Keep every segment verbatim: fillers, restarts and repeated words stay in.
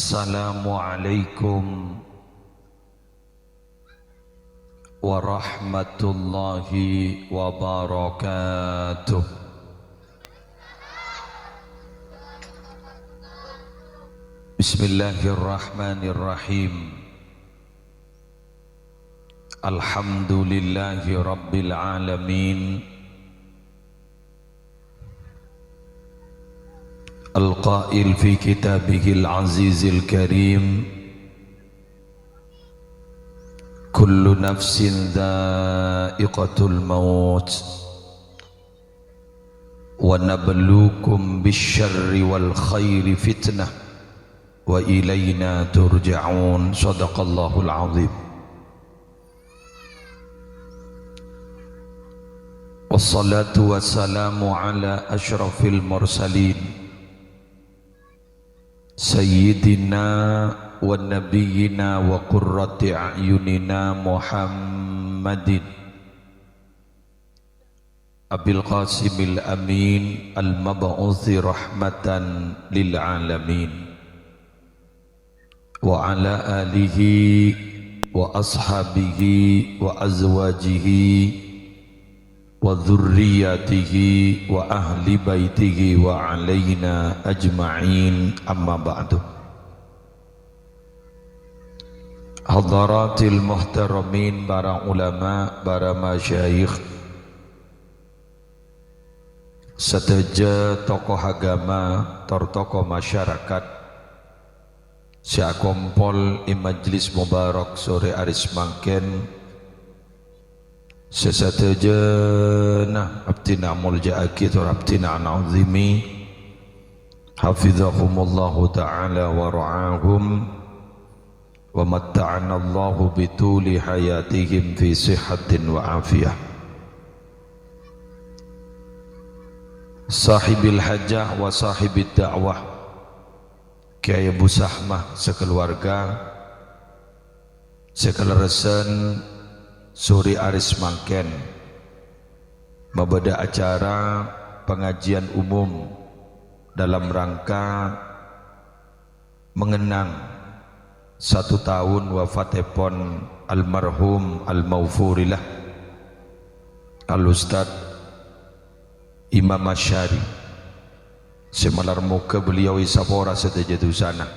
Assalamualaikum warahmatullahi wabarakatuh. Bismillahirrahmanirrahim. Alhamdulillahi rabbil alamin. Al-qail fi kitabihil azizil karim, "Kullu nafsin dha'iqatul maut, wa nabluukum bisyarri wal khairi fitnah, wa ilaina turja'un." Shadaqallahul azim. Wassalatu wassalamu ala asyrafil mursalin, sayyidina wa nabiyyina wa qurrati a'yunina Muhammadin Abil Qasimil Amin al-mab'uthi rahmatan lil alamin, wa ala alihi wa ashabihi wa azwajihi wa dzurriyyatihi wa ahli baitihi wa alaina ajma'in, amma ba'du. Hadaratil muhtaramin, para ulama, para masyayikh, sadhâjâ tokoh agama tor tokoh masyarakat sè akompol è majlis mubarak sore arè samangkèn, sè sadhâjâna abdhina amolja'aghi tor abdhina ana'zimi, hafizahumullahu ta'ala wa ra'ahum, wa matta'anallahu bituli hayatihim fi sihhatin wa afiyah. Sahibil hajah wa sahibid da'wah, Kyai Abu Sahmah sakaluwarga, sè kalerressan sore arè samangkèn mabâdâ acara pangajian umum dalam rangka mengenang satu tahun wafatèpon almarhum al-maghfurillah Al-Ustadz Imam Asy'ari, sè malar moghâ beliau èsapora sadhâjâ dhusana,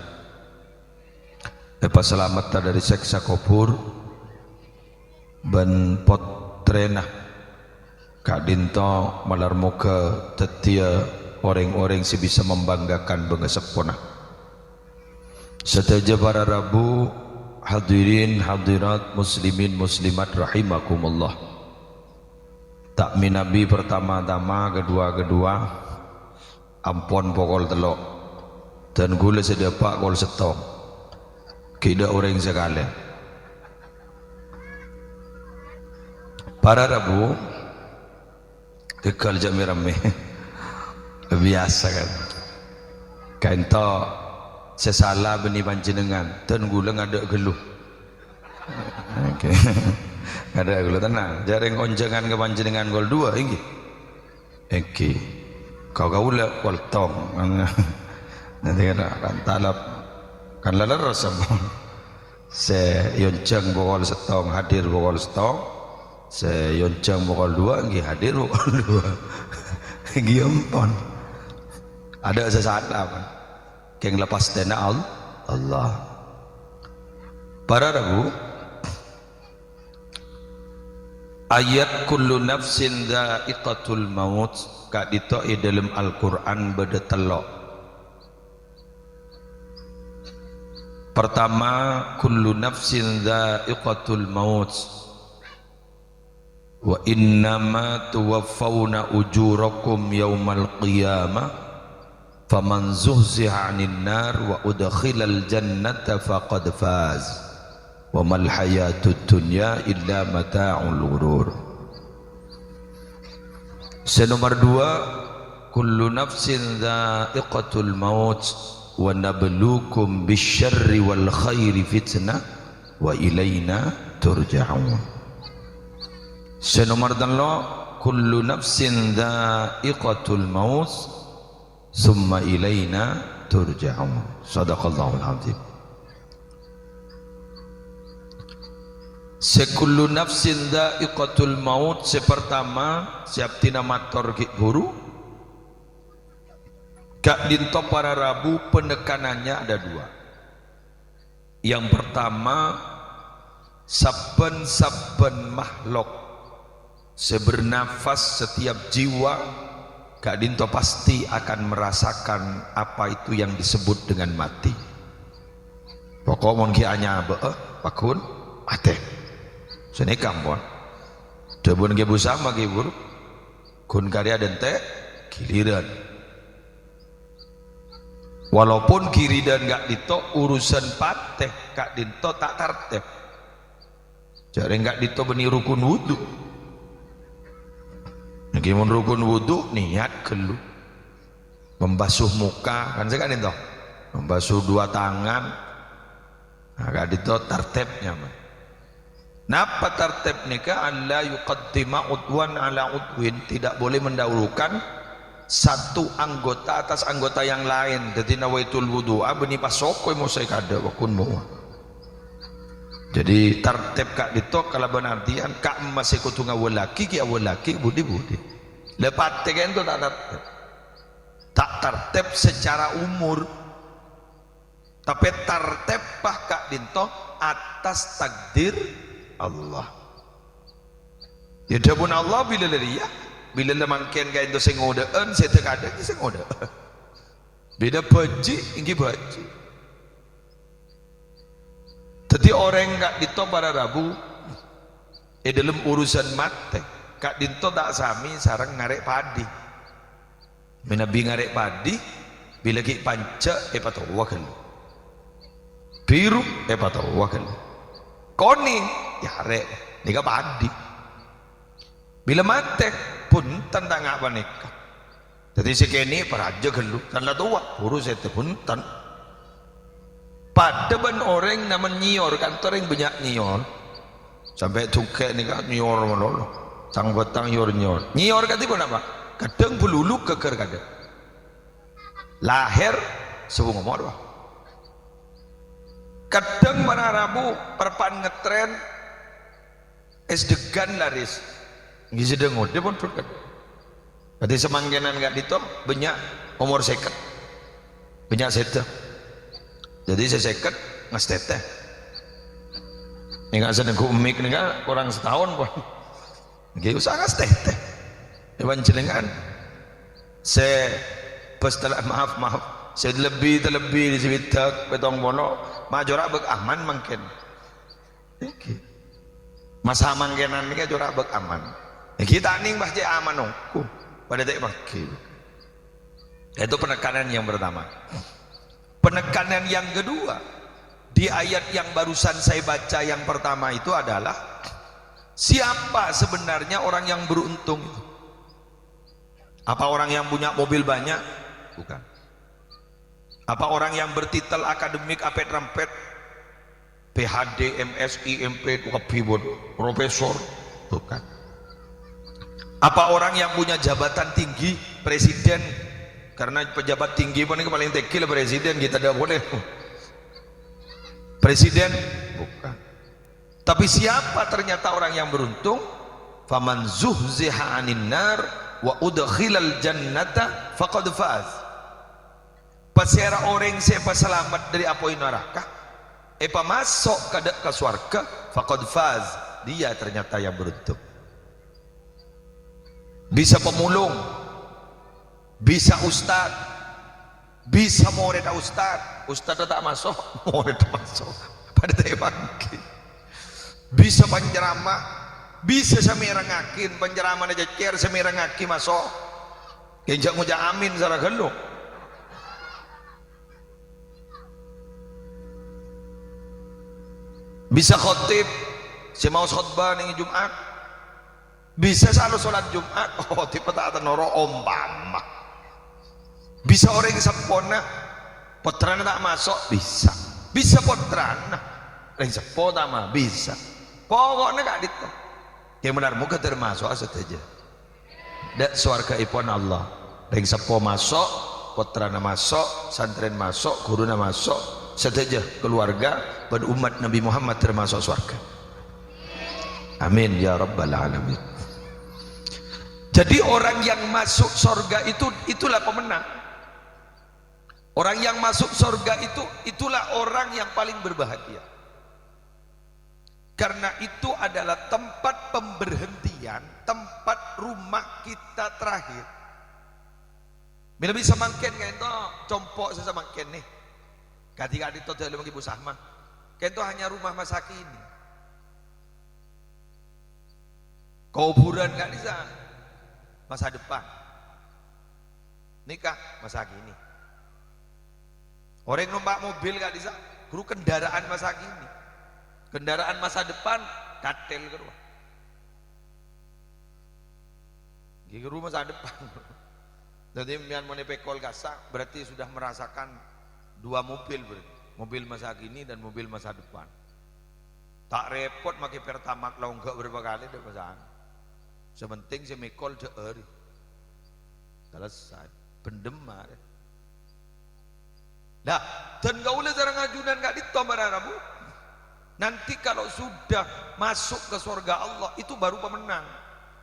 èpasalametta dâri sèksa kobhur bân pottrèna ka'dinto malar moghâ dhâddhiyâ orèng-orèng sè bisa membanggakan bângaseppona. Sadhâjâ para rabu, hadirin hadirat, muslimin muslimat rahimakumullah. Ta' mènabi pertama-tama, kedua-kedua, ampon pokol tello'. Dân ghulâ sè dâpa' kol sèttong. Ghi' dâ' orèng sakalè. Para rabu, ghâgghâl jhâ' mè-rammè. Biyasa, kan. Kaènto sè sala bânnè panjhennengngan, dân ghulâ ngadâ' ghâllu. Oke. Ngadâ' ghâllu, tenang. Jhâ' rèng onjhângan ka panjhennengngan kol duwâ', èngghi? Èngghi. Ka-, kaulâ kol tong. Nanti kan, kan talap. Kan la lerres, ampon. Sè èonjhâng pokol sèttong, hadir pokol sèttong. Sè èonjhâng pokol duwâ', èngghi hadir pokol duwâ'. Èngghi ampon. Adâ' sè sala, ampon. Kèng la pastèna Al-, Allah. Para rabu, ayat "Kullu nafsin dha'iqatul maut" ka'dinto è dâlem Al-Qur'an bâdâ tello'. Pertama, "Kullu nafsin dha'iqatul maut." "Wa innama tuwaffawna ujurakum yaumal qiyamah, faman zuhziha 'anin nar wa udkhilal jannata faqad faz, wa mal hayatud dunya illa mata'ul ghurur." Sè nomer duwâ', "Kullu nafsin dha'iqatul maut, wa nabluukum bisyarri wal khairi fitnah, wa ilaina turja'un." Sè nomer tello', "Kullu nafsin dha'iqatul maut, tsumma ilaina turja'un. Shadaqallahul adzim. Sè kullu nafsin dza'iqatul maut, sè partama, sè abdhina mator ghi' bhuru. Ka'dinto para rabu penekanannya ada dua. Yang pertama, sabbhân-sabbhân makhluk sè bernafas, setiap jiwa, ka'dinto pasti akan merasakan apa itu yang disebut dengan mati. Pokok mon ghi' anyabâ'â, pagghun matè. Sanèka ampon. Dhâbuna Kè Busama, Kè Buru. Ghun karè adhânte' ghiliran. Walaupun ghiliran ka'dinto urusan patè, ka'dinto ta' tartèb. Jhâ' rèng ka'dinto bânnè rukun wudu. Nèkè mon rukun wudu, niat ghâllu. Membasuh muka, kan sè ka'dinto. Membasuh dua tangan. Nah, ka'dinto tartèb nyamana. Napa tartèb nèka? "Alla yuqaddima udwan ala udwin," tidak boleh mendahulukan satu anggota atas anggota yang lain. Dhâddhi nawaitul wudu'a bânnè pas soko mosè kadâ' pagghun mowa. Jadi tartèb ka'dinto kalabân artèyan ka'emma sè kodhu ngawâllaghi, ghi' awâllaghi budi-budi. La patè ka'dinto ta' tartèb. Ta' tartèb secara umur. Tapè tartèbbhâ ka'dinto atas takdir Allah. Ya, dhâbuna Allah bilâ la rèya, bilâ la mangkèn ka'dinto sè ngodâ'ân, sè dhâ-kadhâ' sè ngodâ'ân. Bilâ bhâji', èngghi bhâji'. Dhâddhi orèng ka'dinto para rabu è dhâlem urusan matè, ka'dinto ta' samè sareng ngarè' padi. Mènabi ngarè' padi, bilâ ghi' panca' èpatowa ghâllu. Biru èpatowa ghâllu. Konèng, ya arè', nèka padi. Bilâ matè, bhunten ta' nga' panèka. Dhâddhi sè kènè' parajâ ghâllu, tan la towa, buru sèdhâ bhunten. Padâ bân orèng namen nyèyor, ka'dinto orèng bânnya' nyèyor. Sampè' dhungghâ' nèka nyèyor malolo. Tang-bâtang yor-nyèyor. Nyèyor kadhi ponapa? Kadhâng bâlulu ghâgghâr kadhâng. Lahèr sobung omor, wah. Kadhâng para rabu, parpa'an ngetrèn, es degan laris. Èngghi sè dhâ-ngodâ pondhut kan. Kadhi samangkènan ka'dinto bânnya' omor sèket. Bânnya' sèdhâ. Dhâddhi sè sèket ngastètè. Nèka sè nèngghu mik nèka korang sataon pon. Èngghi usaha ngastètè. È panjhennengngan sè bâs tella-, maaf, maaf. Sè lebbi-telebbi sè bidhâk pèttong polo, ma' jhâ' ra bâk aman mangkèn. Èngghi. Masa mangkènan nèka jhâ' ra bâk aman. Èngghi ta' nèng pas cè' aman ongghu. Padâ ta' èpangghi. Itu penekanan yang pertama. Penekanan yang kedua, di ayat yang barusan saya baca yang pertama itu adalah, siapa sebenarnya orang yang beruntung itu? Apa orang yang punya mobil banyak? Bukan. Apa orang yang bertitel akademik apet-rampet? P H D, M Si, M Ped, kabbhi pon profesor? Bukan. Apa orang yang punya jabatan tinggi, presiden? Karena pejabat tinggi pon paling tèngghi la presiden, kita tidak boleh. Presiden? Bukan. Tapi siapa ternyata orang yang beruntung? "Faman zuhziha 'anin nar wa udkhilal jannata faqad faz." Pasèra orèng sè èpasalamet dâri apoy naraka, èpamaso' ka dâ', ka sowarghâ, faqad faz, dia ternyata yang beruntung. Bisa pemulung, bisa ustad, bisa morèdhâ ustad, ustad ta' maso', morèdhâ maso', padâ ta' èpangghi. Bisa panceramah, bisa sè mèrengngaghi, panceramana cècèr, sè mèrengngaghi maso'. Kèng jhâ' ngoca' amin sara ghâllu. Bisa khotib, sè maos khotbah nèng Jumat. Bisa salo sholat Jumat, khotib ta' tenoro, ompama. Bisa orèng seppona, pottrana ta' maso', bisa. Bisa pottrana, orèng seppo ta' ma-, bisa. Poko'na ka'dinto. Kèng bhender moghâ tamaso'a sadhâjâ dâ' sowarghâèpon Allah. Rèng seppo maso', pottrana maso', santrèna maso', ghuruna maso', sadhâjâ kalowarga bân ommat Nabi Muhammad tamaso' sowarghâ. Amin ya rabbal alamin. Jadi orang yang masuk sorga itu, itulah pemenang. Orang yang masuk sorga itu, itulah orang yang paling berbahagia. Karena itu adalah tempat pemberhentian, tempat rumah kita terakhir. Bilâ bisa mangkèn ka'dinto, compo' sè samangkèn nè. Kadhi ka'dinto dâlem ghi' Bu Sahma. Ka'dinto hanya rumah masa kini. Kobhurân ka'dissa' masa depan. Nèka masa kini. Orèng nompa' mobil ka'dissa', ghuru kendaraan masa kini. Kendaraan masa depan, katèl ghâruwa. Ghi' ghâruwa masa depan. Dhâddhi, sampèyan mon èpèkol kassa', berarti sudah merasakan dua mobil berarti. Mobil masa kini dan mobil masa depan. Ta' rèpot makè Pertamax la ongghâ' bârâmpa kalè, ta' masalah. Sè penting sè mèkol dhâ'âr. Selesai. Bhendhem arè. Lah, dân kaulâ sareng ajunan ka'dinto para rabu. Nanti kalau sudah masuk ke sorga Allah, itu baru pemenang.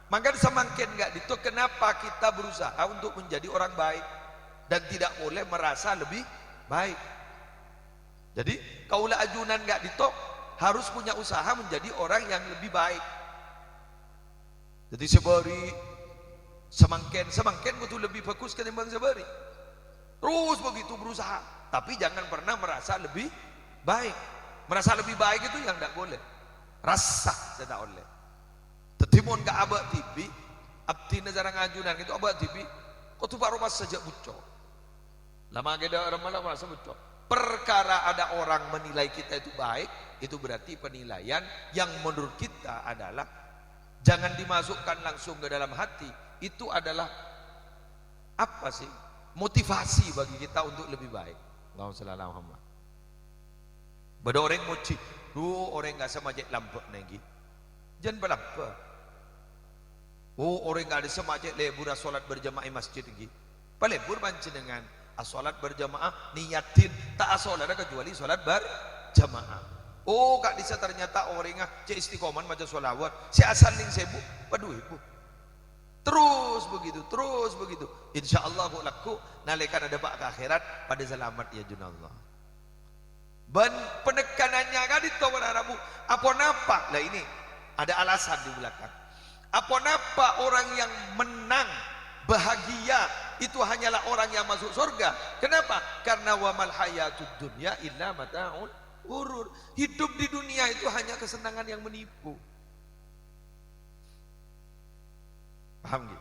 Mangkana samangkèn ka'dinto, kenapa kita berusaha untuk menjadi orang baik dan tidak boleh merasa lebih baik? Jadi, kaulâ ajunan ka'dinto harus punya usaha menjadi orang yang lebih baik. Dhâddhi, sabâri' samangkèn, samangkèn kodhu lebih bagus ketimbang sabâri'. Terus begitu berusaha, tapi jangan pernah merasa lebih baik. Merasa lebih baik itu yang ndak boleh. Rassa sè ta' ollè. Dhâddhi, mon ka abâ' dhibi', abdhina sareng ajunan ka'dinto abâ' dhibi', kodhu parowa sajâ' bucco'. La makè dâ' remma la masa bucco'. Perkara ada orang menilai kita itu baik, itu berarti penilaian yang menurut kita adalah jangan dimasukkan langsung ke dalam hati. Itu adalah apa sih? Motivasi bagi kita untuk lebih baik. Allahumma shalli ala Muhammad. Bâdâ orèng mojhi, "Duh, orèng ka'dissa' ma' cè' lambâ' nèng ghi." Jhân palambâ'. Oh, orèng ka'dissa' ma' cè' lebur asolat berjamaah è masjid ghi. Palebur panjhennengngan. Asolat berjamaah, niyaddhin ta' asolat kecuali solat berjamaah. Oh, ka'dissa' ternyata orèngnga cè' istiqomah maca sholawat. Sè asal nèng sèbu, padhu èbu. Terus begitu, terus begitu. Insyaallah, ghu' lagghu' nalèkana dâpa' ka akhèrat, padâ salamet, ya junallah. Bân penekanannya ka'dinto para rabu. Aponapa? Lah, ini ada alasan di belakang. Aponapa orang yang menang, bahagia, itu hanyalah orang yang masuk surga. Kenapa? Karena wa mal hayatud dunya illa mata'ul ghurur. Hidup di dunia itu hanya kesenangan yang menipu. Paham, ghi?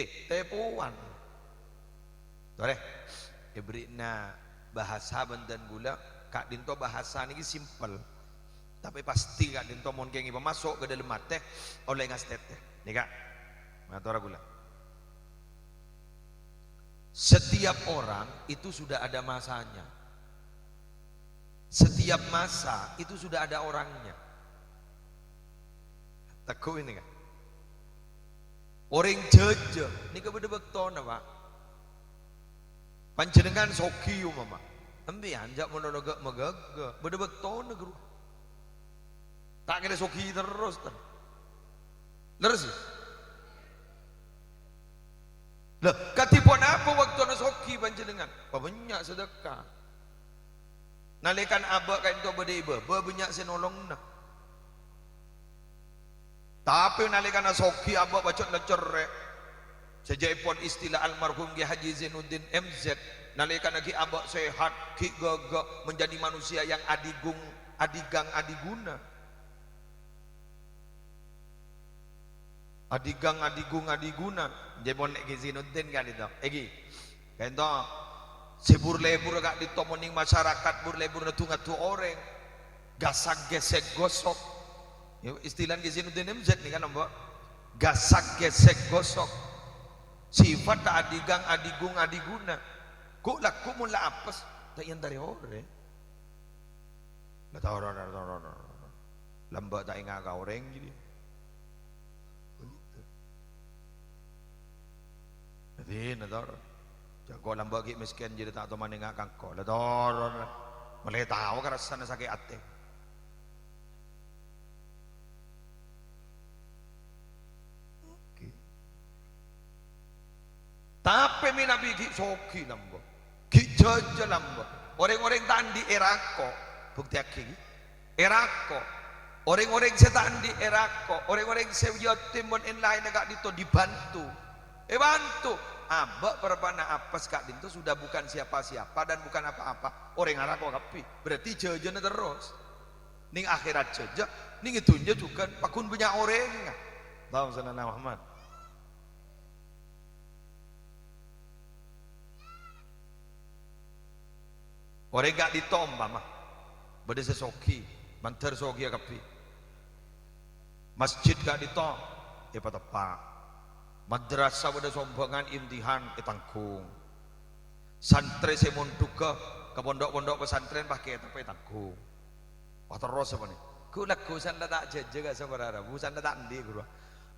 Eh, tepowan. Torè, èberri'na bahasa bân dân ghulâ, ka'dinto bahasa nèka simpel. Tapè pastè ka'dinto mon kèngèng pamaso' ka dâlem atè, ollè ngastètè. Nèka, matora ghulâ. Setiap orang itu sudah ada masanya. Setiap masa itu sudah ada orangnya. Teguh ini, kan? Orèng jhâjâ nèka bâdâ bâktona, Pak. Panjhennengngan soghi, umpama. Empèyan jhâ' mon ono ghâ'-maghâghâ, bâdâ bâktona, ghuru. Ta' kèra soghi terros, ta. Lerres, ya? Lah, kadhi ponapa bâktona soghi panjhennengngan? Pabânnya' sadhekka. Nalèkana abâ' ka'dinto bâdâ è bâbâ, bânnya' sè nolongana. Tapè nalèkana soghi abâ' pajhât la cerrè'. Sajâ'èpon istilah almarhum Kiai Haji Zainuddin M Z, nalèkana ghi' abâ' sehat, ghi' ghâghâ, menjadi manusia yang adigung, adigang, adiguna. Adigang, adigung, adiguna. Jhâ' mon nè' Kiai Zainuddin ka'dinto. Èngghi. Ka'dinto, sè bur-lebur ka'dinto mon nèng masyarakat bur-lebur ngadu-ngadu orèng. Gasak gesek gosok. Ya, istilah Kiai Zainuddin M Z nèka, Mbok. Gasak gesek gosok. Sifat ta' adigang, adigung, adiguna. Ghu' lagghu' mon la apes, ta' èentarè orèng. La ta' ora, ora, ora, ora, ora. Lambâ' ta' enga' ka orèng, jadi. Begitu. Dhina, Tor. Jhâ' engko' lambâ' ghi' mèskèn jârèya ta' toman enga' ka engko'. La, Tor. Molaè tao karassana sakè' atè. Oke. Tapè manabi ghi' soghi lambâ', ghi' jhâjâ lambâ', orèng-orèng ta' andi' èrako, buktèyaghi, ghi. Èrako. Orèng-orèng sè ta' andi' èrako, orèng-orèng sè yatim bân en-laenna ka'dinto dibantu. Èbantu. Abâ' parappa'na apes ka'dinto sudah bukan siapa-siapa dan bukan apa-apa. Orèng arako kabbhi. Berarti jhâjâna terros. Nèng akhèrat jhâjâ, nèng è dhunnya jhughân pagghun bânnya' orèngnga. Allahumma shalli ala Muhammad. Orèng ka'dinto ompama bâdâ sè soghi, mandhâr soghiyâ kabbhi. Masjid ka'dinto èpateppa'. Madrasah bâdâ sombhângan imtihan ètangghung. Santrè sè mondhughâ ka pondhuk-pondhuk pesantren pas kètabbhâ ètangghung. Wah, terros apa nè? Ghu-, lagghu san la ta' jhâjâ ka saporara, bu san la ta' andi', ghuru.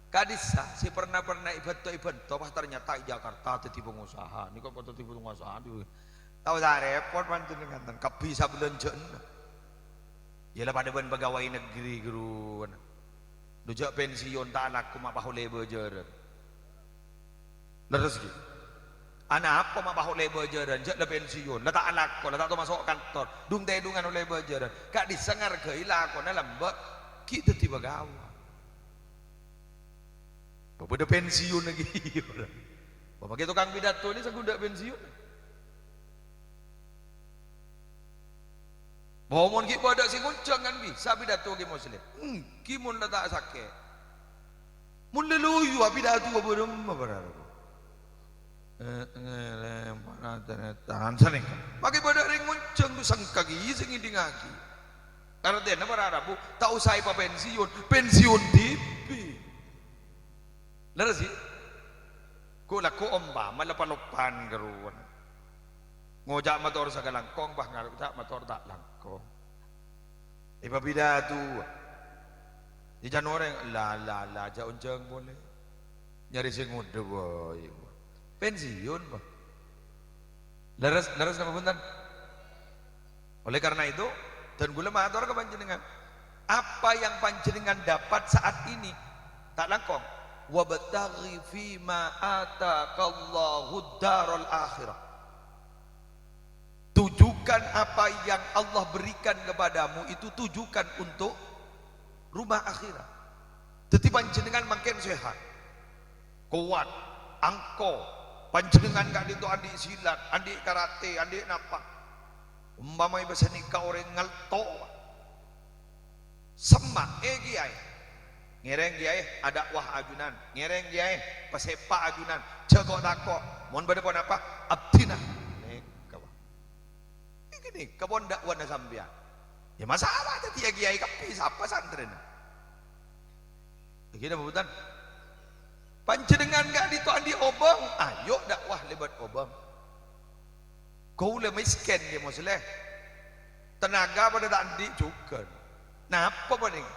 Ka'dissa' sè pernah-pernah èbhânto-èbhânto, pas ternyata è Jakarta dhâddhi pangusaha. Nèko kok dhâddhi pangusaha, di-, tao ta' repot panjhennengan, kabbhi sabelânjhâ'ânna. Iyâ la padâ bân pegawai negeri, ghuru. Dhu jhâ' pensiun ta' alako ma' pas ollè bâjârân. Lerres, ghi? Anapa ma' pas ollè bâjârân, jhâ' la pensiun, la ta' alako, la ta' tomaso' kantor, dung-tèdungan ollè bâjârân. Ka'dissa' ngargai lakona lambâ' ghi' dhâddhi pegawai. Bâbâdâ pensiun lagi. Bâbâ tokang pidato nè sè ghu ta' pensiun. Mon ghi' bâdâ sè ngonjhâng kan bisa pidato Kè Musleh. Èngghi mon la ta' sakè'. Mon la loyu apidato bârâmma para rabu. Eh, eh, lempar tangan sanèka. Makè bâdâ rèng ngonjhâng tu sengka ghi sè ngèdingngaghi. Artèna para rabu, ta' osa èpapensiun. Pensiun dhibi'. Lerres, ghi? Ghu-, lagghu ompama la paloppan karowan. Ngoca' mator sakalangkong, pas ngoca' mator ta' langkong. Èpapidato. Ècan orèng, la, la, la, jhâ' onjhâng polè. Nyarè sè ngodâ bhâi. Pensiun, bâ. Lerres, lerres napa bhunten? Oleh karena itu, dân kaulâ mator ka panjhennengngan, apa yang panjhennengngan dapat saat ini, ta' langkong, "Wabtaghi fima ataqallahud daral akhirah." Tujukan apa yang Allah berikan kepadamu itu tujukan untuk rumah akhirat. Dhâddhi panjhennengngan mangkèn sehat, kowat, angko, panjhennengngan ka'dinto andi' silat, andi' karate, andi' napa. Ompama èbâsa nèka orèng ngalto, semma', "Eh, Kèyaè, ngèrèng, Kèyaè, adâkwah ajunan, ngèrèng, Kèyaè, pasèpa' ajunan, jhâ' ko'-tako', mon bâdâ ponapa, abdhina." Nèka, Pak. Nèka, nèka pon da'wana sampèyan. Yâ, masalah dhâddhiyâ kèyaè kabbhi, sapa santrèna? Èngghi napa bhunten? Panjhennengngan ka'dinto andi' obâng, ayo da'wa lèbât obâng. Kaulâ mèskèn, yâ, Musleh. Tenaga padâ ta' andi' jhughân. Napa panèng?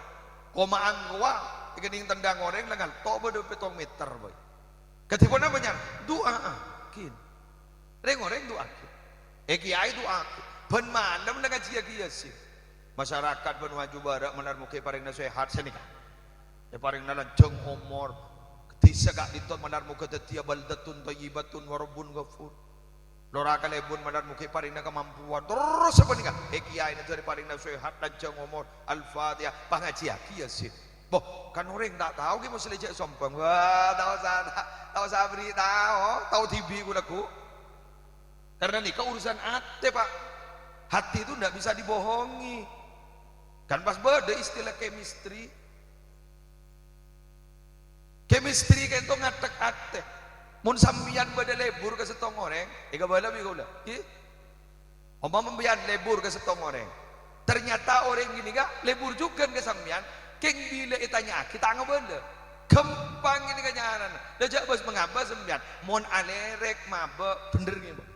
Koma'an rowa, èkennèng tendhâng orèng la ngalto bâdâ pèttong mèter, bhâi. Kadhi ponapa, nyar? Du'aaghin. Rèng-orèng du'aaghin. Eh, kèyaè du'aaghin. Bân malem la ngajhiyâghi Yasin. Masyarakat bân maju bârâ' malar moghâ èparèngana sehat sanèka. Èparèngana lanjhâng omor. Dhisa ka'dinto malar moghâ dhâddhiyâ baldatun thayyibatun wa rabbun ghafur. Lora Kalèbun malar moghâ èparèngana kamampuan. Terros sapanèka, eh, kèyaèna jhârèya èparèngana sehat, lanjhâng omor. Al-Fatihah. Pangajhiyâghi Yasin. Boh, kan orèng ta' tao ghi Musleh jhâ' sombong. Wah, ta' osa, ta', ta' osa aberri' tao. Tao dhibi' ghu-, lagghu. Karena nèka urusan atè, Pak. Hati itu ndak bisa dibohongi. Kan pas bâdâ istilah chemistry. Chemistry ka'dinto ngathèk atè. Mon sampèyan bâdâ lebur ka sèttong orèng, èkabâlâ bi' kaulâ. Ghi? Ompama sampèyan lebur ka sèttong orèng, ternyata orèng ghânèka lebur jhughân ka sampèyan, kèng bilâ ètanya'aghi ta' ngabâlâ. Ghâmpang ghânèka carana. La jhâ' bâs-mangabâs sampèyan. Mon alèrèk mabâ', bhender ngèbâ.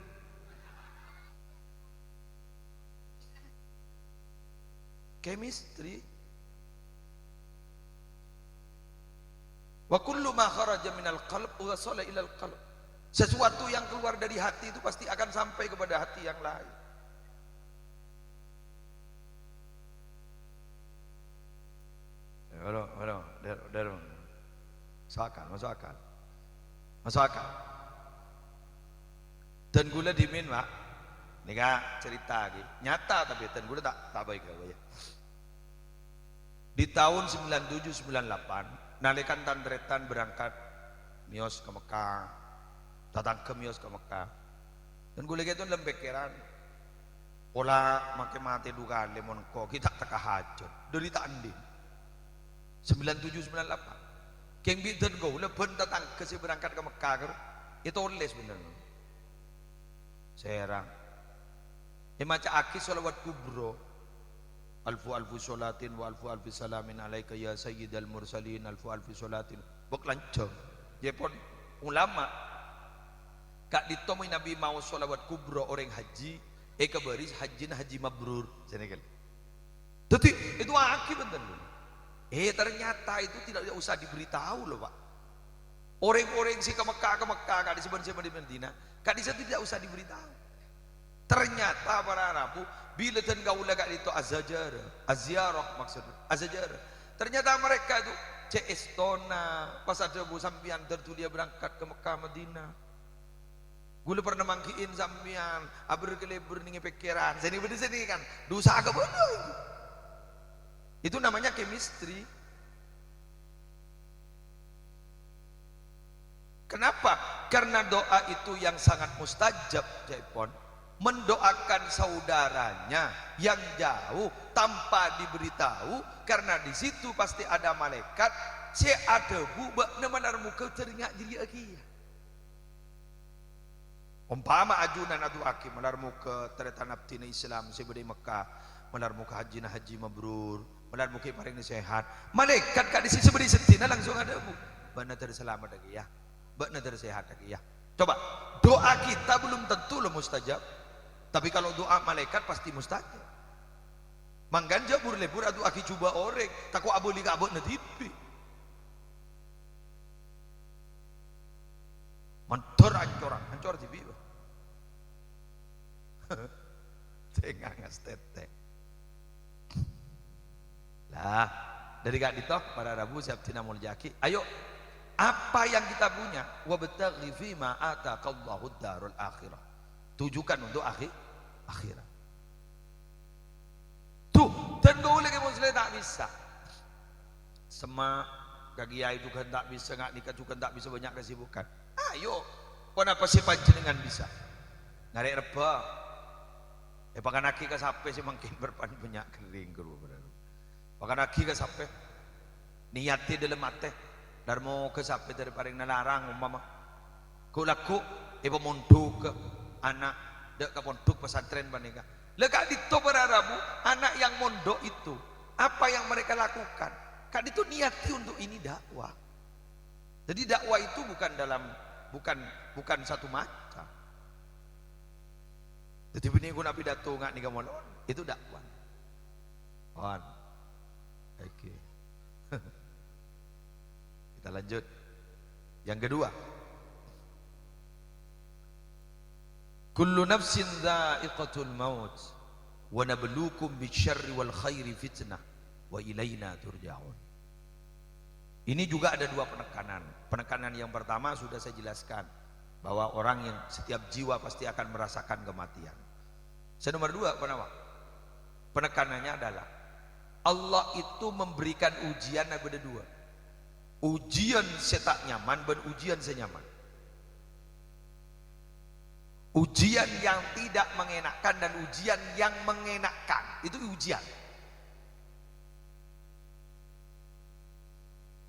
Chemistry. "Wa kullu ma kharaja minal qalb wasala ilal qalb." Sesuatu yang keluar dari hati itu pasti akan sampai kepada hati yang lain. Mara, mara, der-, der-, masuk akal, masuk akal. Masuk akal. Dân kaulâ dhimèn, Pak. Nèka carèta ghi. Nyata, tapè dân kaulâ ta', ta' bhâi ghâbây, yâ. Di taon sembilan tujuh sembilan lapan, nalèkana tan-tarètan berangkat mèyos ka Mekkah, tatangghâ mèyos ka Mekkah. Dân kaulâ ghâto lem pèkkèran, "Pola makè matè du kalè mon engko' ghi' ta' tekka hajhât, dhâri ta' andi'." Sembilan tujuh sembilan lapan. Kèng bi' dân kaulâ bân tatangghâ sè berangkat ka Mekkah, kèro ètolès bhender. Sèrang. Èmaca'aghi sholawat kubro. "Alfu alfu sholatin wa alfu alfi salamin alaika ya sayyidal mursalin, alfu alfi sholatin." Bâk lanjhâng. Jâèpon ulama. Ka'dinto mon Nabi maos sholawat kubro orèng hajji, èkabâri hajjina hajji mabrur. Sènèkal. Dhâddhi, èdu'aaghi bhender. Eh, ternyata itu tidak usah diberitahu loh, Pak. Orèng-orèng sè ka Mekkah, ka Mekkah, ka'dissa' bân sè di Madinah, ka'dissa' tidak usah diberitahu. Ternyata para rabu, bilâ dân kaulâ ka'dinto azhajara, aziyarah maksud, azhajara. Ternyata mereka itu cè' èstona, pas adhâbu sampèyan dâr dhuliyâ berangkat ka Mekkah, Madinah. Ghulâ pernah mangghi'in sampèyan, abâr-kalèbâr nèng è pèkkèran. Sènè bâdâ sènè kan, dhusa kabâlâ. Itu namanya chemistry. Kenapa? Karena doa itu yang sangat mustajab, ca'èpon. Mendoakan saudaranya yang jauh tanpa diberitahu, karena di situ pasti ada malaikat sè adhâbu, "Bâ'na malar moghâ dâri nga' jârèya kèya." Ompama ajunan adu'aaghi, "Malar moghâ tarètan abdhina Islam sè bâdâ è Mekkah, malar moghâ hajjina hajji mabrur, malar moghâ èparèngè sèhat." Malaikat ka'dissa' sè bâdâ è seddhina langsung adhâbu, "Bâ'na dâr salameddhâ kèya, bâ'na dâr sèhaddhâ kèya." Coba, doa kita belum tentu loh mustajab. Tapi kalau doa malaikat pasti mustajab. Mangkana jhâ' bur-lebur adu'aaghi jhubâ' orèng, tako' abâli ka abâ'na dhibi'. Mandhâr ancor, ancor dhibi', Pak. Tengnga ngastètè. Lah, dâri ka'dinto, para rabu sè abdhina molja'aghi. Ayo, apa yang kita punya? "Wabtaghi fima ataqallahu darul akhirah." Tujukan untuk akhi-, akhirat. Tuh, dân kaulâ Kè Musleh ta' bisa. Semma' ka kiyaè jhughân ta' bisa, nga' nèka jhughân ta' bisa, bânnya' kesibukan. Ayo, ponapa sè panjhennengngan bisa? Narè' rebbhâ. Èpakannaghi ka sapè sè mangkèn bâr-, pan bânnya' ghâring, ghuru, bârâ. Pakannaghi ka sapè. Niyatè dâlem atè, dâr moghâ sapè dâri parèngna larang, ompama. Ghu'-lagghu' èpamondhugghâ ana' dâ' ka pondhuk pesantren panèka. La ka'dinto para rabu, ana' yang mondhuk itu, apa yang mereka lakukan? Ka'dinto niyatè untuk ini dakwah. Jadi dakwah itu bukan dalam, bukan, bukan satu macam. Jadi bânnè ghu' nabi dato nga' nèka molon, itu dakwah. Pon. Oke. Kita lanjut. Yang kedua. "Kullu nafsin dza'iqatul maut, wa nabluukum bisyarri wal khairi fitnah, wa ilaina turja'un." Ini juga ada dua penekanan. Penekanan yang pertama sudah saya jelaskan, bahwa orang yang, setiap jiwa pasti akan merasakan kematian. Sè nomor dua, ponapa? Penekanannya adalah Allah itu memberikan ujian bâdâ dua. Ujian sè ta' nyaman bân ujian sè nyaman. Ujian yang tidak mengenakan dan ujian yang mengenakan. Itu ujian.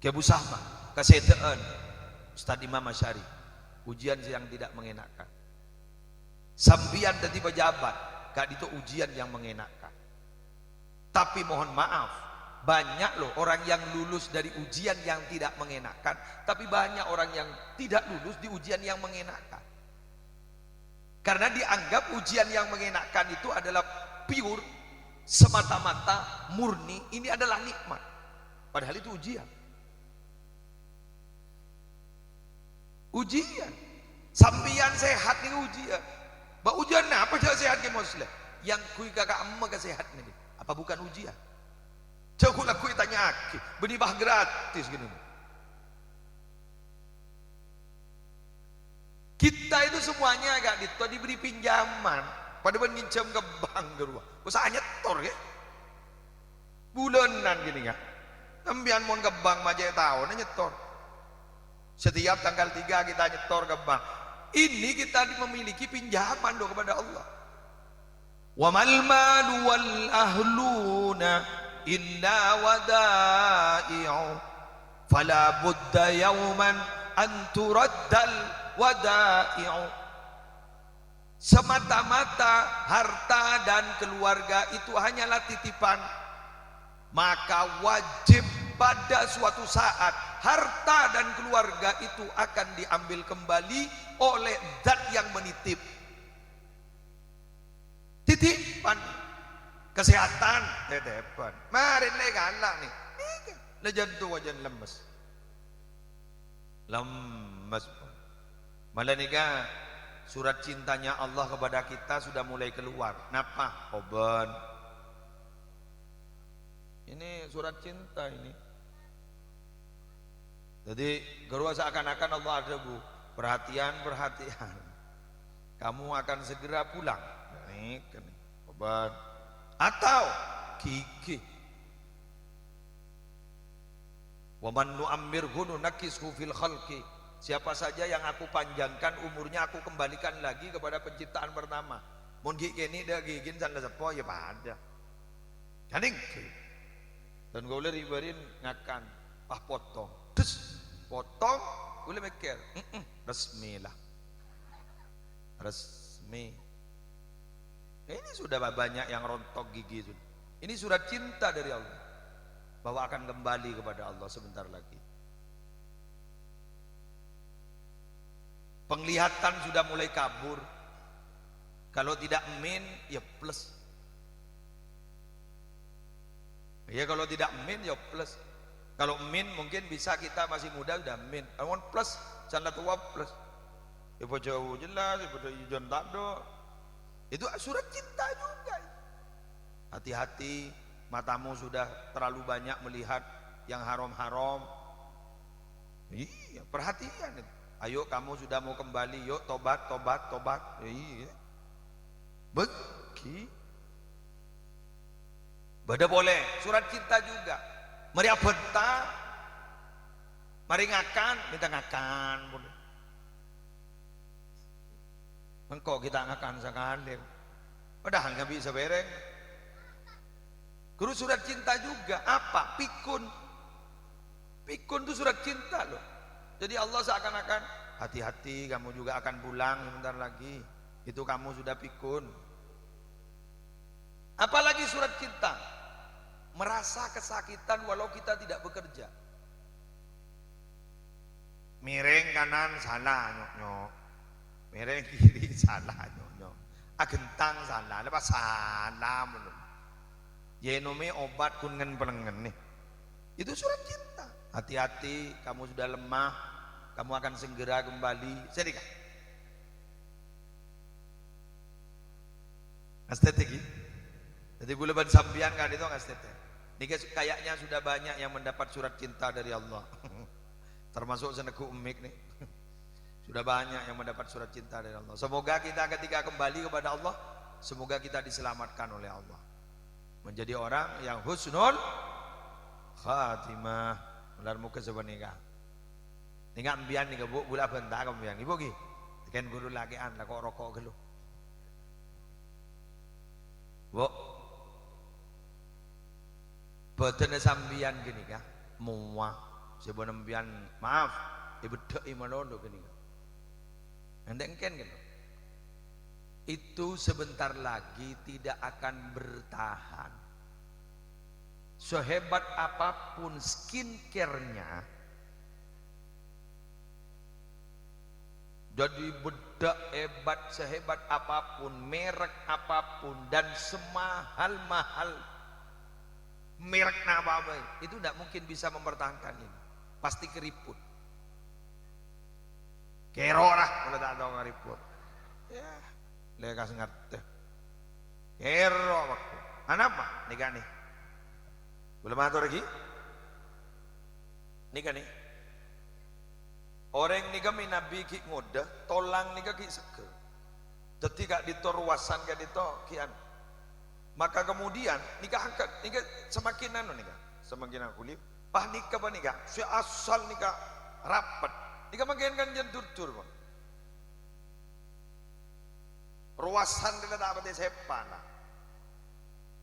Kè Abu Sahma, kasèdhâ'ân Ustadz Imam Asy'ari, ujian yang tidak mengenakan. Sampèyan dhâddhi pejabat, ka'dinto ujian yang mengenakan. Tapi mohon maaf, banyak loh orang yang lulus dari ujian yang tidak mengenakan, tapi banyak orang yang tidak lulus di ujian yang mengenakan. Karena dianggap ujian yang mengenakan itu adalah pure, semata-mata, murni, ini adalah nikmat. Padahal itu ujian. Ujian. Sampèyan sehat nèka ujian. Bâ, ujian napa jhâ' sehat, Kè Musleh? Yang ghuy ka ka'emma ka sehat nèka. Apa bukan ujian? Jhâ' ghu-, lagghu' ètanya'aghi, bânnè bâh gratis gini. Kita itu semuanya ka'dinto diberi pinjaman. Padâ bân nginjhâm ka bank ghâruwa. Usaha nyetor, ya. Bulânan gini, ya. Sampèyan mon ka bank ma' cè' taon nyetor. Setiap tanggal tiga kita nyetor ke bank. Ini kita di-, memiliki pinjaman do kepada Allah. "Wa mal malu wal ahluna illa wada'i'u, fala budda yauman an turaddal wada'i'u." Semata-mata harta dan keluarga itu hanyalah titipan, maka wajib pada suatu saat harta dan keluarga itu akan diambil kembali oleh zat yang menitip. Titipan. Kesehatan, titipan. Marèn la èkala' nè. Nèka, la jhânto ajân lemmes. Lemmes. Mala nèka, surat cintanya Allah kepada kita sudah mulai keluar. Napa? Obân. Ini surat cinta ini. Jadi, ghâruwa seakan-akan Allah adhâbu, "Perhatian, perhatian. Kamu akan segera pulang." Nèka nè, obân. Atau gigi. "Wa man nu'ammirhu nunakkishu fil khalqi." Siapa saja yang aku panjangkan umurnya, aku kembalikan lagi kepada penciptaan pertama. Mon ghi' kènè' dâ' gigina sala seppo, ya padâ. Kan èngghi. Dan kaulâ ri'-bâri'na ngakan, pas potong. Des, potong, kaulâ mèkkèr, "Mm-mm, resmi lah. Resmi." Ini sudah ba-, banyak yang rontok gigi sudah. Ini surat cinta dari Allah. Bahwa akan kembali kepada Allah sebentar lagi. Penglihatan sudah mulai kabur. Kalau tidak min, ya plus. Ya, kalau tidak min, ya plus. Kalau min, mungkin bisa kita masih muda, sudah min. Kalau plus, jhâ' la towa plus. Ya, bâjâ jelas, ya, bâjâ ijon tado. Itu surat cinta juga. Hati-hati, matamu sudah terlalu banyak melihat yang haram-haram. Iya, perhatian itu. Ayo, kamu sudah mau kembali, yuk, tobat, tobat, tobat. Iya. Bâghi. Bâdâ polè, surat cinta juga. Marè abhânta, marè ngakan, minta ngakan polè. Engko' ghi' ta' ngakan sakalè. Padahal ngabis sapèrèng. Ghuru surat cinta juga. Apa? Pikun. Pikun itu surat cinta, loh. Jadi Allah seakan-akan, "Hati-hati, kamu juga akan pulang sebentar lagi. Itu kamu sudah pikun." Apalagi surat cinta. Merasa kesakitan walau kita tidak bekerja. Mèrèng kanan, sala, nyok-nyok. Mèrèng kiri, sala, nyok-nyok. Aghentang, sala. Napa sala, mèlon. Yè ènomè obat ghun ngen-pelengngen, nè. Itu surat cinta. "Hati-hati, kamu sudah lemah. Kamu akan segera kembali." Sèdhika. Ngastètè, ghi? Jadi, kaulâ bân sampèyan ka'dinto ngastètè. Nèka su-, kayaknya sudah banyak yang mendapat surat cinta dari Allah. Termasuk sè neggu' mik nè. Sudah banyak yang mendapat surat cinta dari Allah. Semoga kita ketika kembali kepada Allah, semoga kita diselamatkan oleh Allah. Menjadi orang yang husnul khatimah. Malar moghâ sapanèka. Nèka empèyan nèka, Bu', bulâ abhânta ka empèyan. Ibu ghi. Kèng ghuru lakè'an, la ko'-roko' ghâllu. Bu'. Bhâdhânna sampèyan ghânèka, mowa. Sè bân empèyan, maaf, èbeddhâ'i malolo ghânèka. Èngghi kèng ghâllu. Itu sebentar lagi tidak akan bertahan. Sehebat apapun skincare-nya, jadi bedak hebat, sehebat apapun, merek apapun, dan semahal-mahal merek apa baik, itu ndak mungkin bisa mempertahankan ini. Pasti keriput. Kèro ra, kaulâ ta' tao ngarèpot. Yâ, lekas ngartè. Kèro bâkto. Anapa? Nèka nè. Kaulâ mator ghi. Nèka nè. Orèng nèka mènabi ghi' ngodâ, tolang nèka ghi' seggher. Dhâddhi ka'dinto rowasan ka'dinto ghi' anu. Maka kemudian nèka angkat, nèka semakin anu nèka, semakin anu. Pas nèka panèka, sè asal nèka rapet. Nèka mangkèn kan jân dur-dur, Bang. Rowasan nèka ta' patè sèpana.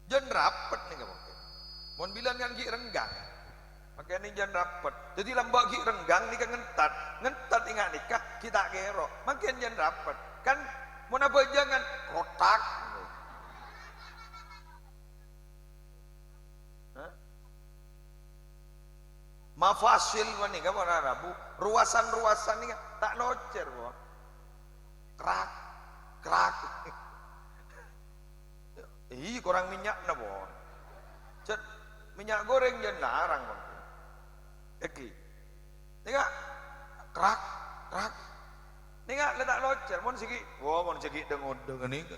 Jân rapet nèka mangkèn. Mon bilân kan ghi' renggang. Mangkèn jân rapet. Dhâddhi lambâ' ghi' renggang nèka ngentat. Ngentat ènga' nèka ghi' ta' kèro. Mangkèn jân rapet. Kan mon abhâjâng kan kotak. Hah? Mafasil panèka para rabu, rowasan-rowasan nèka ta' locèr, pon. Krak, krak. Ih, korang mènya'na, pon. Jân, mènya' gorèng jân larang, pon. Èngghi. Nèka, krak, krak. Nèka la ta' locèr, mon sè ghi', wo, mon sè ghi' deng-ondeng nèka.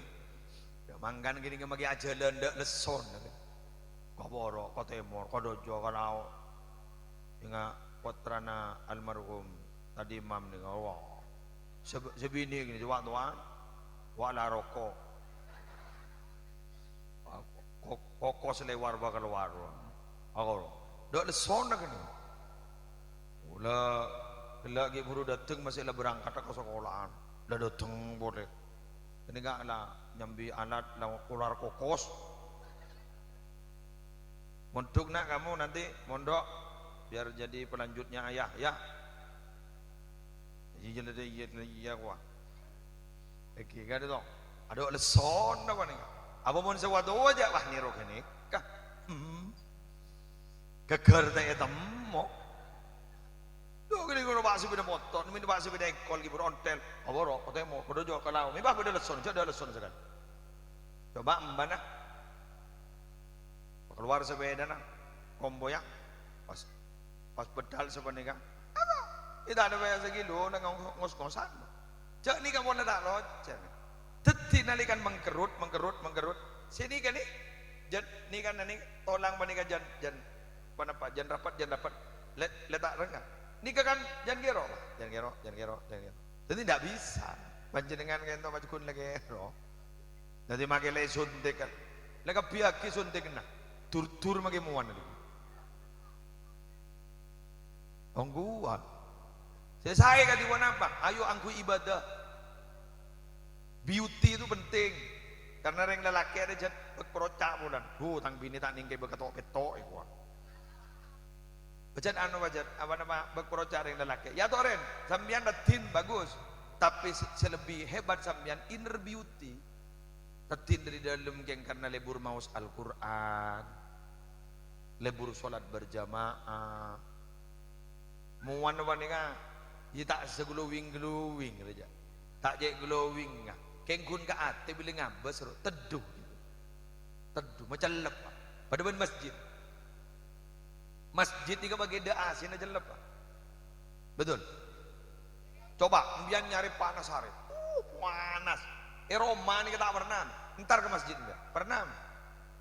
Yâ, mangkana kènèng maghi ajhâlân dâ' lessona. Ka bârâ', ka tèmor, ka dâjâ, ka lao'. Ènga' pottrana almarhum Tadi Imam nèka, wah. Sè, sè binè' kènè, wa' towan. Wa' la roko'. Ko-, kokos lèwar bâ kalowar. Ako, dâ' lessona kènè. Kaulâ ghellâ' ghi' buru dâteng, masè la berangkat ka sakola'an. La dâteng polè. Kènè nga' la nyambi alat, la kolar kokos. Mondhuk, Nak, kamu nanti mondok biar jadi pelanjutnya ayah, ya. Iyâ, iyâ, iyâ, iyâ, wah. Èngghi kan to. Adhu, lessona panèka. Apa mon sè wa-towa jhâ', wah, nèro ghânèka. Hmm. Ghâghâr ta' ètemmo. Dhu, ghânèka pa' sepeda motor, mènta pa' sepeda engkol ghi' buru ontel. Apa ro, ka tèmor, ka dâjâ, ka lao'. Mè' bâ' bâdâ lessona, jhâ' dâ' lessona sakalè. Coba embana. Kalowar sepedana, kompoyya. Pas, pas bhâdhâl sapanèka. Apa? Èta' napa ya sakilo nang ngos-ngosan. Jhâ' nèka pon ta' locèr. Dhâddhi nalèkana mangkerrut, mangkerrut, mangkerrut. Sè nèka nè, jân, nèka nè, tolang panèka jân, jân, ponapa, jân rapet, jân rapet. Lè, lè ta' rengngak. Nèka kan jân kèro, jân kèro, jân kèro, jân kèro. Dhâddhi ta' bisa. Panjhennengngan kènto pajhughân la kèro. Dhâddhi makè la èsuntik, kan. La kabbhiyâghi suntikna. Dur-dur makè mowana. Ongghuwân. Sè saè kadhi ponapa? Ayo angghuy ibadah. Beauty itu penting. Karena rèng lalakè' arè jhân bâk proca' polana. Duh, tang binè ta' nèng kèbâ kato'-petto' èkowa. Bâjân anu, bâjân, apa nama, bâk proca' rèng lalakè'. Ya, toren, sampèyan raddhin, bagus. Tapè sè, sè lebbi hebat sampèyan inner beauty. Raddhin dâri dâlem kèng karna lebur maos Al-Qur'an. Lebur sholat berjamaah. Mowana panèka, iyâ ta' saglowing-glowing rèya. Ta' cè' glowing, ah. Kèng ghun ka atè bilâ ngabâs, ro, teddhu. Teddhu, macellep, Pak. Padâ bân masjid. Masjid nèka paghi' dâ' A C-na cellep, Pak. Betul? Coba, sampèyan nyarè panas arè. Uh, panas. È roma nèka ta' pernah. Entar ka masjid enggak? Pernah.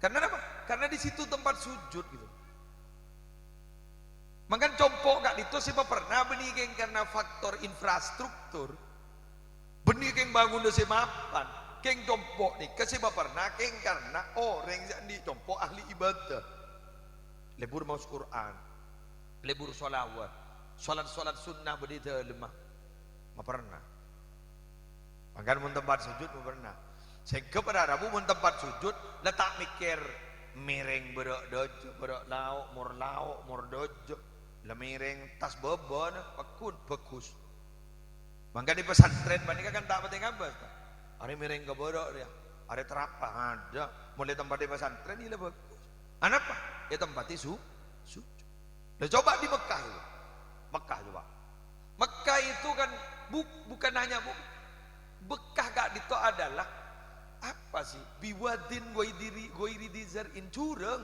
Karena apa? Karena di situ tempat sujud gitu. Mangkana compo' ka'dinto sè paperna bânnè kèng karna faktor infrastruktur. Bânnè kèng bângonanna sè mapan. Kèng compo' nèka sè paperna kèng karna orèng sè andi' compo' ahli ibadah. Lebur maos Qur'an, lebur sholawat, sholat-sholat sunnah bâdâ è dâlemma. Maperna. Mangkana mon tempat sujud, maperna. Sèngghâ para rabu mon tempat sujud, la ta' mèkkèr mèrèng bârâ' dâjâ, bârâ' lao', mor lao', mor dâjâ. La mèrèng tas bâbâna, pagghun, bagus. Mangkana è pesantren panèka kan ta' patè ngabâs, ta'? Arè mèrèng ka bârâ' rèya, arè terapa, adâ'. Mon è tempat è pesantren, iyâ la bagus. Anapa? È tempat è su-, sujud. Lah, coba di Mekah itu. Mekah, coba. Mekah itu kan bu-, bukan hanya bu-, Mekah ka'dinto adalah apa sih? Biwadin ghairi dhi-, ghairi dhi zar'in, jurang.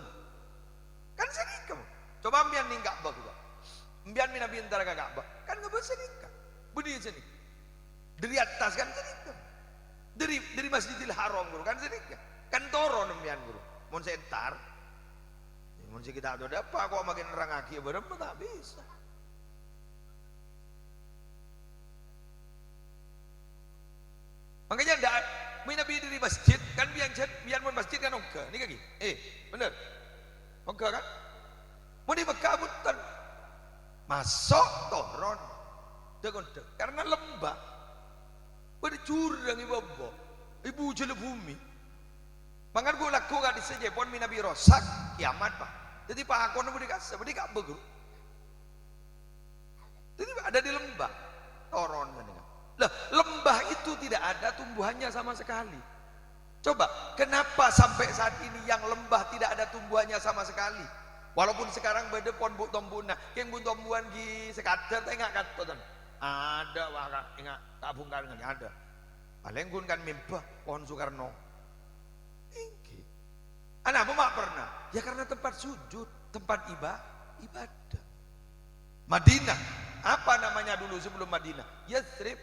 Kan sanèka, Bu. Coba sampèyan nèng Ka'bah, coba. Sampèyan mènabi entar ka Ka'bah. Kan ngabâs sanèka. Bânnè sanèka. Dâri attas kan sanèka. Dâri, dâri Masjidil Haram, ghuru, kan sanèka. Kan toron sampèyan, ghuru. Mon sè entar. Mon sè kita' tao dâpa' kok makin nerrangaghi bârâmma ta' bisa. Makanya ndak, mènabi dâri masjid, kan biyan jhât, biyan mon masjid kan ongghâ, nèka ghi. Eh, bhender. Ongghâ kan? Mon è Mekkah bhunten. Maso' toron. Dâk-ondâk. Karena lembah. Bâdâ jurang è bâbâ. È bujâlla bhumè. Mangkana ghu-, lagghu' ka'dissa' jhâ' pon mènabi rosak, kiamat, Pak. Dhâddhi pakon bâdâ kassa', bâdâ Ka'bah, ghuru. Jadi ada di lembah. Toron kan, ya. Lah, lembah itu tidak ada tumbuhannya sama sekali. Coba, kenapa sampai saat ini yang lembah tidak ada tumbuhannya sama sekali? Walaupun sekarang bâdâ pon bu-, tombu'na, kèng bu-, tombuhan ghi sekadar ta' enga' kanto, tan. Ada, wah, ka-, enga' ka' bungkal ngene, ada. Palèng ghun kan mèmbâ, pohon Sukarno. Èngghi. Anapa ma' pernah? Ya, karena tempat sujud, tempat iba-, ibadah. Madinah. Apa namanya dulu sebelum Madinah? Yathrib.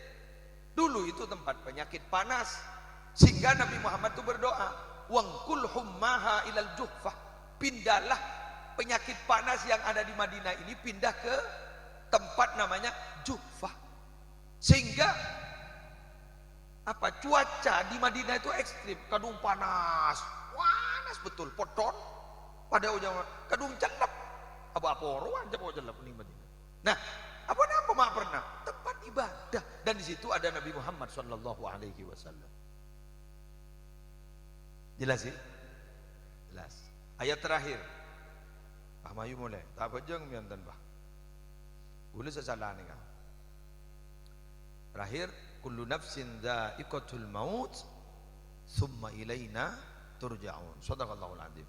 Dulu itu tempat penyakit panas. Sehingga Nabi Muhammad itu berdoa, "Wanqul hummaha ilal Juhfah." Pindahlah penyakit panas yang ada di Madinah ini, pindah ke tempat namanya Juhfah. Sehingga apa, cuaca di Madinah itu ekstrim, kadhung panas, panas betul, pothon, padâ ojhân, kadhung cellep, apa porowan cellep neng Madinah. Nah, apa napa ma' pernah? Tempat ibadah, dan di situ ada Nabi Muhammad sallallahu alaihi wasallam. Jelas, ya? Jelas. Ayat terakhir. Pah mayu molè. Ta' bhâjâng mèyanten, Pah. Ghulâ sè sala nèka. Terakhir, "Kullu nafsin dza'iqatul maut, tsumma ilaina turja'un." Shadaqallahul adzim.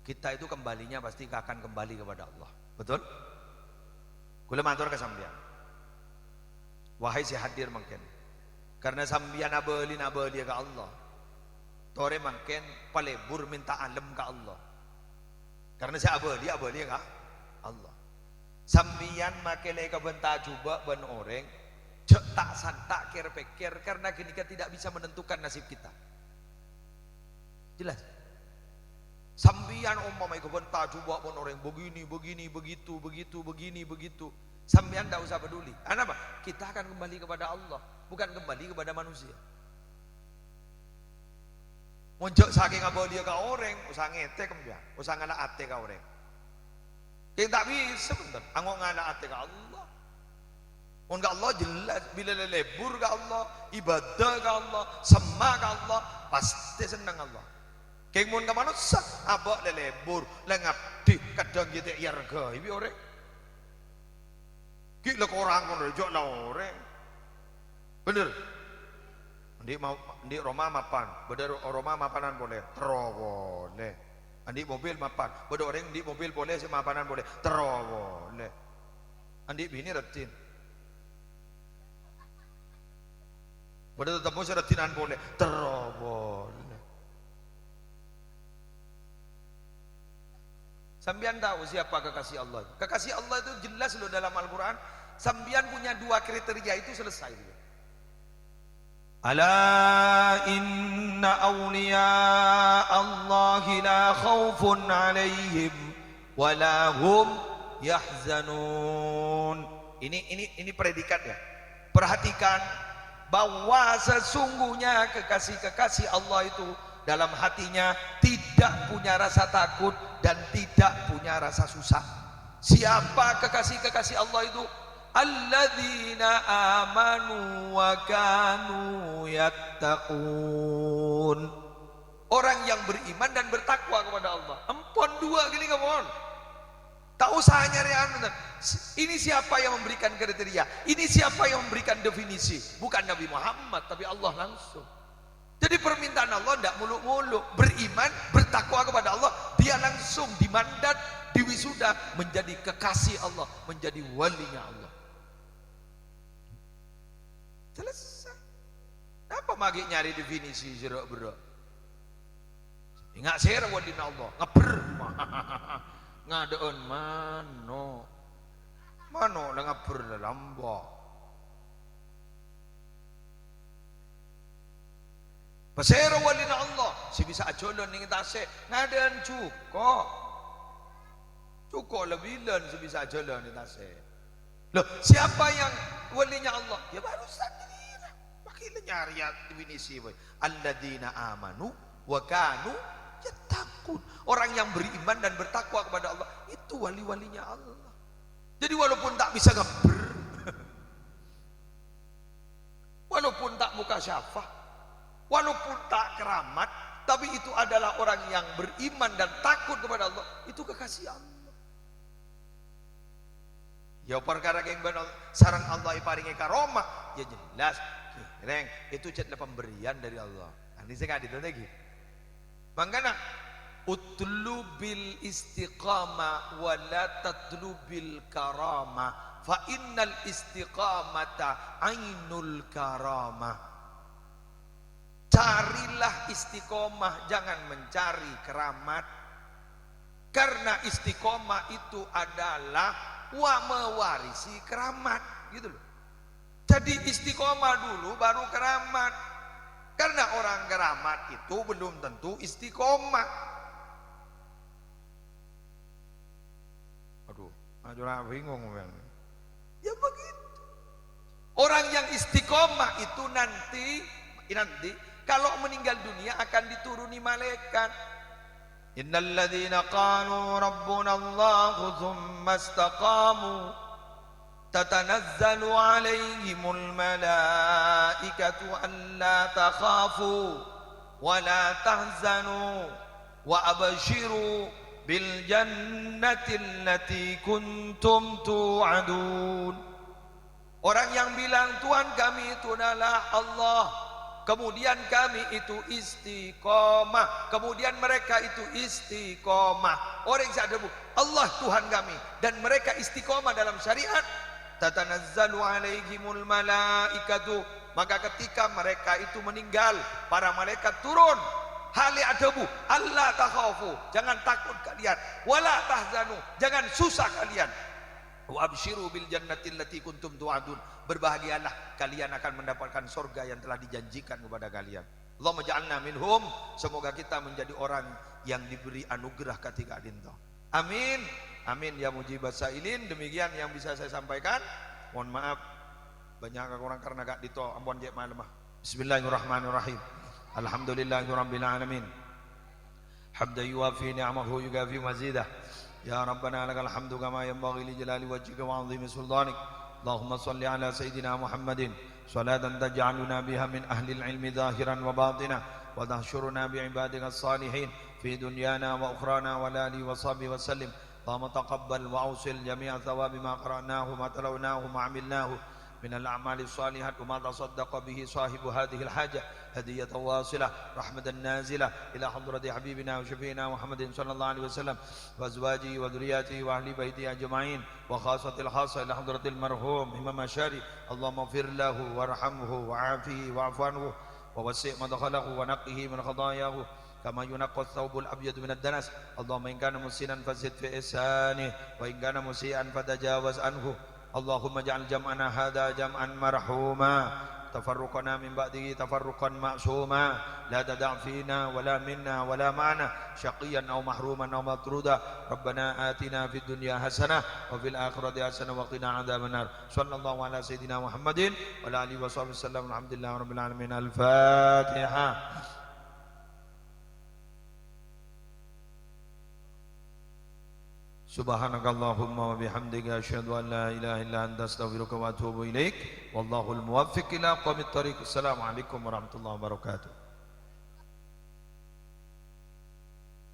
Kita itu kembalinya pasti akan kembali kepada Allah. Betul? Ghulâ mator ka sampèyan. Wahai sè hadir mangkèn. Karena sampèyan abâlina abâliyâ ka Allah. Torè mangkèn palebur mènta alem ka Allah. Karena sè abâliyâ, abâliyâ ka Allah. Sampèyan makè lè-, kabân tajhubâ' bân orèng, jhâ' ta'-santa' kèr-pèkkèr, karena ghânèka tidak bisa menentukan nasib kita. Jelas? Sampèyan ompama èkabân tajhubâ' bân orèng begini, begini, begitu, begitu, begini, begitu. Sampèyan ta' usah peduli. Anapa? Kita akan kembali kepada Allah, bukan kembali kepada manusia. Mon jhâ' sakèng abâliyâ ka orèng, osa ngètèk, sampèyan. Osa ngala' atè ka orèng. Kèng ta' bisa, bhunten. Ango' ngala' atè ka Allah. Mon ka Allah jelas, bilâ lè-, lebur ka Allah, ibadah ka Allah, semma' ka Allah, pastè senneng Allah. Kèng mon ka manossa, abâ' lè-, lebur, lè-, ngabdi, kadhâng ghi' ta' èarghâi bi' orèng. Ghi' la korang ngono, jhâ' la orèng. Bhender. Andi' mau, andi' roma mapan, bâdâ ro-, roma mapanan polè, terro polè. Andi' mobil mapan, bâdâ orèng andi' mobil polè sè mapanan polè, terro polè. Andi' binè raddhin. Bâdâ tatemmo sè raddhinan polè, terro polè. Sampèyan tahu siapa kekasih Allah? Kekasih Allah itu jelas loh dalam Al-Quran. Sampèyan punya dua kriteria itu selesai. Ala inna awliya Allahi la khaufun alaihim wa la hum yahzanun. Ini, ini, ini predikat ya. Perhatikan bahwa sesungguhnya kekasih-kekasih Allah itu dalam hatinya tidak punya rasa takut dan tidak punya rasa susah. Siapa kekasih-kekasih Allah itu? Alladzina amanu wa kanu yattaqun. Orang yang beriman dan bertakwa kepada Allah. Empon dua gini, kawan. Tak usah nyari anu, nah. Ini siapa yang memberikan kriteria? Ini siapa yang memberikan definisi? Bukan Nabi Muhammad, tapi Allah langsung. Jadi permintaan Allah ndak muluk-muluk. Beriman, bertakwa kepada Allah, dia langsung dimandat, diwisuda menjadi kekasih Allah, menjadi walinya Allah. Selesai. Napa maghi nyari definisi jero-bero? Enga' sèra walina Allah, ngabbher. Ngadhâ'ân mano'. Mano' la ngabbher la lambâ'. Pasèra walina Allah? Sè bisa ajhâlân neng tasè', ngadâ'ân jhuko'. Jhuko' la bilân sè bisa ajhâlân neng tasè'. Loh, siapa yang walinya Allah? Ya, barusan ini. Makin nyari ya, definisi, boy. "Alladzina amanu wa kanu yattaqun." Orang yang beriman dan bertakwa kepada Allah, itu wali-walinya Allah. Jadi, walaupun tak bisa ngeber, walaupun tak mukasyafah, walaupun tak keramat, tapi itu adalah orang yang beriman dan takut kepada Allah, itu kekasih Allah. Ya, parkara kèng bân Allah, sareng Allah èparèngè karomah, ya jelas, kèrèng, itu jhât la pemberian dari Allah. Anu sè ka'dinto lagi. Mangkana, "Utlubil istiqamah wa la tatlubil karamah, fa innal istiqamata ainul karamah." Carilah istiqomah, jangan mencari keramat. Karena istiqomah itu adalah wa-, mewarisi keramat, gitu loh. Jadi istiqomah dulu, baru keramat. Karena orang keramat itu belum tentu istiqomah. Aduh, aja bingung, men. Ya begitu. Orang yang istiqomah itu nanti, nanti kalau meninggal dunia akan dituruni malaikat. "Innal ladzina qalu rabbunallahu tsumma istaqamu tatanazzalu 'alaihimul malaikatu alla takhafu wa la tahzanu wa absyiru bil jannati allati kuntum tu'adun." Orang yang bilang, "Tuhan kami itu adalah Allah." Kemudian kami itu istiqomah. Kemudian mereka itu istiqomah. Orang yang adhâbu, "Allah Tuhan kami." Dan mereka istiqomah dalam syariat. "Tatanazzalu 'alaihimul malaikatu." Maka ketika mereka itu meninggal, para malaikat turun. Hale adhâbu, "Alla takhafu." Jangan takut kalian. "Wa la tahzanu." Jangan susah kalian. "Wa absyiru bil jannati allati kuntum tu'adun." Berbahagialah, kalian akan mendapatkan sorga yang telah dijanjikan kepada kalian. Allahumma ja'alna minhum. Semoga kita menjadi orang yang diberi anugerah ketika dinto. Amin. Amin ya mujibas sa'ilin. Demikian yang bisa saya sampaikan. Mohon maaf. Banyak kakurang karena ka'dinto ampon cè' malem, ah. Bismillahirrahmanirrahim. Alhamdulillahirabbil alamin. حمدا يوافي نعمه ويكافئ مزيده. يا ربنا لك الحمد كما ينبغي لجلال وجهك وعظيم سلطانك. اللهم صل على سيدنا محمد صلاة تجعلنا بها من أهل العلم ظاهرا وباطنا، وتحشرنا بعبادك الصالحين في دنيانا وأخرانا، وعلى آله وصحبه وسلم. اللهم تقبل وأوصل جميع ثواب ما قرأناه وما تلوناه وما عملناه من الأعمال الصالحات وما تصدق به صاحب هذه الحاجة هدية واصلة رحمة نازلة إلى حضرة حبيبنا وشفيعنا محمد صلى الله عليه وسلم وأزواجه وذرياته وأهل بيته أجمعين، وخاصة الخاصة إلى حضرة المرحوم إمام الشارع. اللهم اغفر له وارحمه وعافه واعف عنه ووسع مدخله ونقه من خطاياه كما ينقى الثوب الأبيض من الدنس. اللهم إن كان محسنا فزد في إحسانه، وإن كان مسيئا فتجاوز عنه. اللهم اجعل جمعنا هذا جمعا مرحوما، تفرقنا من بعده تفرقا معصوما، لا تدع فينا ولا منا ولا معنا شقيا أو محروما أو مطرودا. ربنا آتنا في الدنيا حسنة وفي الآخرة حسنة وقنا عذاب النار. صلى الله على سيدنا محمد وعلى آله وصحبه وسلم. الحمد لله رب العالمين. الفاتحة. سبحانك اللهم وبحمدك، أشهد أن لا إله إلا أنت، أستغفرك وأتوب إليك. والله الموفق إلى أقوم الطريق. السلام عليكم ورحمة الله وبركاته.